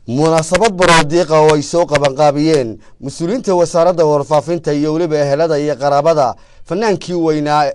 Munaasabad baroodiiqa oo ay soo qabanqaabiyeen mas-uuliyiinta wasaaradda warfaafinta iyo weliba ehelada iyo qaraabada fanaankii weynaa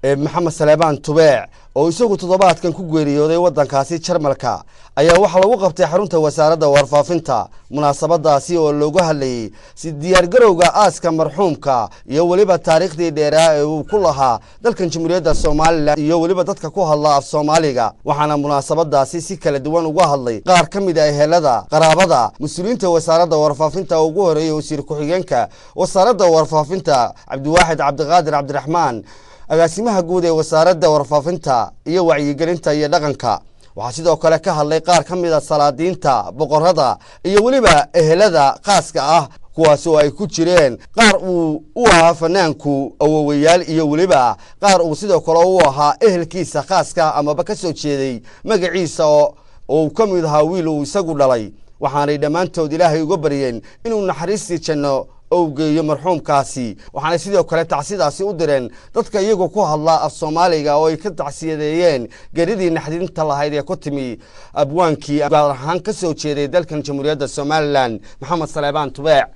ee Maxamed Saleebaan Tubeec, oo isagu toddobaadkan ku geeriyooday waddankaasi Jarmalka, ayaa waxaa lagu qabtay xarunta wasaaradda warfaafinta. Munaasabadaasi oo loogu hadlayey si diyaargarowga aaska marxuumka iyo weliba taariikhdii dheeraa ee uu ku lahaa dalkan Jamhuuriyadda Somalilan iyo weliba dadka ku hadla af Soomaaliga, waxaana munaasabadaasi si kala duwan uga hadlay qaar ka mid a ehelada, qaraabada, mas-uuliyiinta wasaaradda warfaafinta oo ugu horeeyay wasiir ku-xigeenka wasaaradda warfaafinta Cabdiwaaxid Cabdiqaadir Cabdiraxmaan, agaasimaha guud ee wasaaradda warfaafinta iyo wacyigelinta iyo dhaqanka. Waxaa sidoo kale ka hadlay qaar ka mid a salaadiinta, boqorada iyo weliba ehelada khaaska ah, kuwaas oo ay ku jireen qaar uu u ahaa fanaanku awowayaal iyo weliba qaar uu sidoo kale u ahaa ehelkiisa khaaska amaba ka soo jeeday magaciisa oo uu ka mid ahaa wiil uu isagu dhalay. Waxaanay dhammaantood Ilaahay uga baryeen inuu naxariistii janno ou geeyo marxuumkaasi. Waxaanay sidoo kale tacsidaasi u direen dadka iyagu ku hadla af Soomaaliga oo ay ka tacsiyadeeyeen geeridii naxdinta lahayd ee ku timi abwaankii gaar ahaan ka soo jeeday dalkan Jamhuuriyadda Somalilan, Maxamed Saleebaan Tubeec.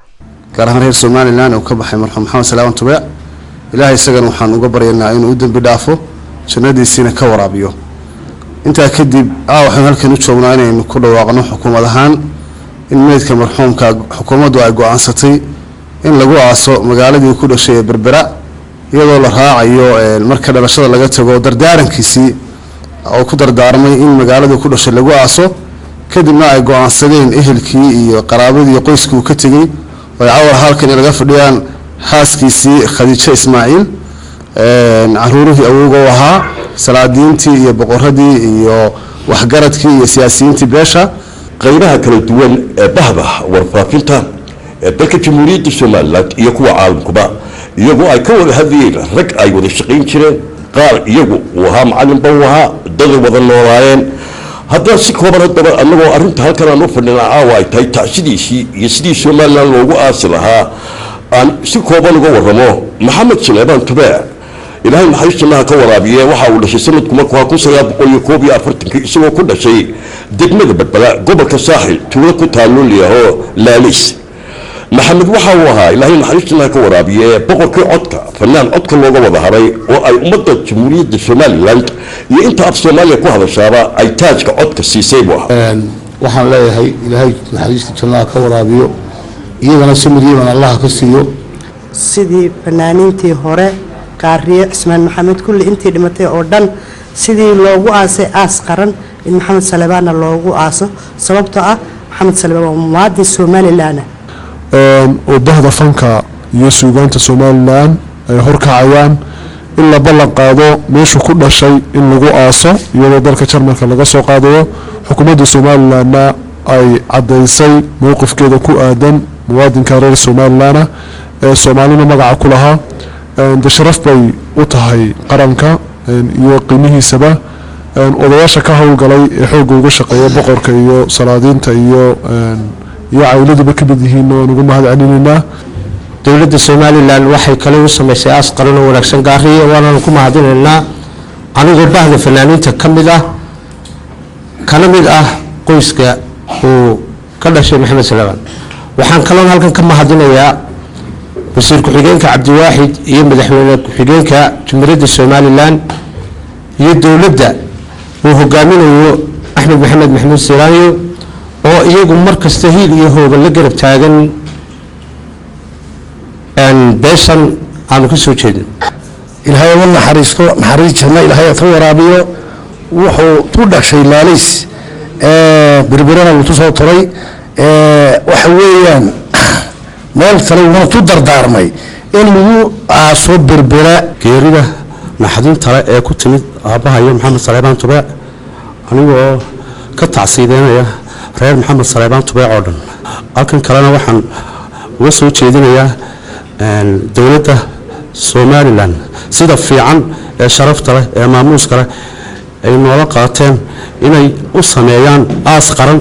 Gaar ahaan reer Somalilan uu ka baxay marxuum Maxamed Saleebaan Tubeec, Ilaahay isagana waxaan uga baryaynaa inuu u dembi dhaafo, jannadiisiina ka waraabiyo. Intaa kadib, waxaynu halkan u joognaa inaynu ku dhawaaqno xukuumad ahaan in meydka marxuumka xukuumaddu ay go-aansatay in lagu aaso magaaladii ku dhashay ee Berbera, iyadoo la raacayo marka dhalashada laga tago dardaarankiisii oo ku dardaarmay in magaaladii ku dhashay lagu aaso. Kadibna ay go-aansadeen ehelkii iyo qaraabadii iyo qoyskii uu ka tegey, oo ay cawar halkan laga fadhiyaan xaaskiisii Khadiijo Ismaaciil, caruurihii awowga u ahaa, salaadiintii iyo boqoradii iyo waxgaradkii iyo siyaasiyiintii beesha. Qaybaha kala duwan ee bahda warfaafinta ee dalka Jamhuuriyadda Somalilan iyo kuwa caalamkuba, iyagoo ay ka wada hadlayeen rag ay wada shaqayn jireen, qaar iyagu uu ahaa macalinba uu ahaa, daday wada noolaayeen. Haddaan si kooban haddaba, annagoo arrinta halkan aan u fadhina caawa ay tahay tacsidiisii iyo sidii Somalilan loogu aasi lahaa, aan si kooban uga warramo Maxamed Saleebaan Tubeec, Ilaahay naxariis jannaha ka waraabiye, waxa uu dhashay sanadku markuu ahaa 1941-kii, isagoo ku dhashay degmada Badbada, gobolka Saaxil, tuulo ku taallo liyaho Laalis. Maxamed waxa uu ahaa, Ilaahay naxariis jannaha ka waraabiye, boqorkii codka, fanaan codka looga wada haray oo ay ummadda Jamhuuriyadda Somaliland iyo inta af Soomaaliya ku hadashaaba ay taajka codka siisay buu ahaa. Waxaan leeyahay Ilaahay naxariista jannaha ka waraabiyo, iyagana samir Allaha ka siiyo. Sidii fanaaniintii hore, Kaariye, Cismaan Maxamed, kulli intii dhimatay oo dhan sidii loogu aasay aas qaran, in Maxamed Saleebaanna loogu aaso, sababtoo ah Maxamed Saleebaan waa muwaadin Somalilan. Oo bahda fanka iyo suugaanta Somalilan ay horkacayaan in la ballan qaado meeshuu ku dhashay in lagu aaso, iyadoo dalka Jarmalka laga soo qaadayo. Xukuumadda Somalilanna ay caddaysay mowqifkeeda ku aadan muwaadinka reer Somalilanah ee Soomaalina magaca ku lahaa. De sharaf bay u tahay qaranka iyo qiimihiisaba. Odayaasha ka howlgalay ee xoogga uga shaqeeya, boqorka iyo salaadiinta iyo cawladuba ka mid yihiin, waan ugu mahad celinaynaa. Dowladda Somalilan waxay kale u samaysay aas qaran oo wanaagsan Gaariye, waananu ku mahadinaynaa. Anigoo bahda fanaaniinta ka mid ah, kana mid ah qoyska uu ka dhashay Maxamed Saleebaan, waxaan kaloon halkan ka mahadinayaa wasiir ku-xigeenka Cabdiwaaxid iyo madaxweyne ku-xigeenka Jumhuuriyadda Somalilan iyo dowladda uu hogaaminayo Axmed Maxamed Maxamuud Silaanyo, oo iyagu mar kasta hiil iyo hooga la garab taagan beeshan aanu ka soo jeedin. Ilaahay uga naxariisto, naxariis janno Ilaahay ka waraabiyo. Wuxuu ku dhashay Laalays, Berberana wuu tusoo toray. Waxa weeyaan meel kale wuuna ku dardaarmay in lagu aaso Berbera. Geerida naxdinta le ee ku timid aabbahayo Maxamed Saleebaan Tubeec, anigoo ka tacsiideynaya reer Maxamed Saleebaan Tubeec oo dhan, halkan kalena waxaan uga soo jeedinayaa dowladda Somalilan sida fiican ee sharafta leh ee maamuuska leh ay noola qaateen inay u sameeyaan aas qaran.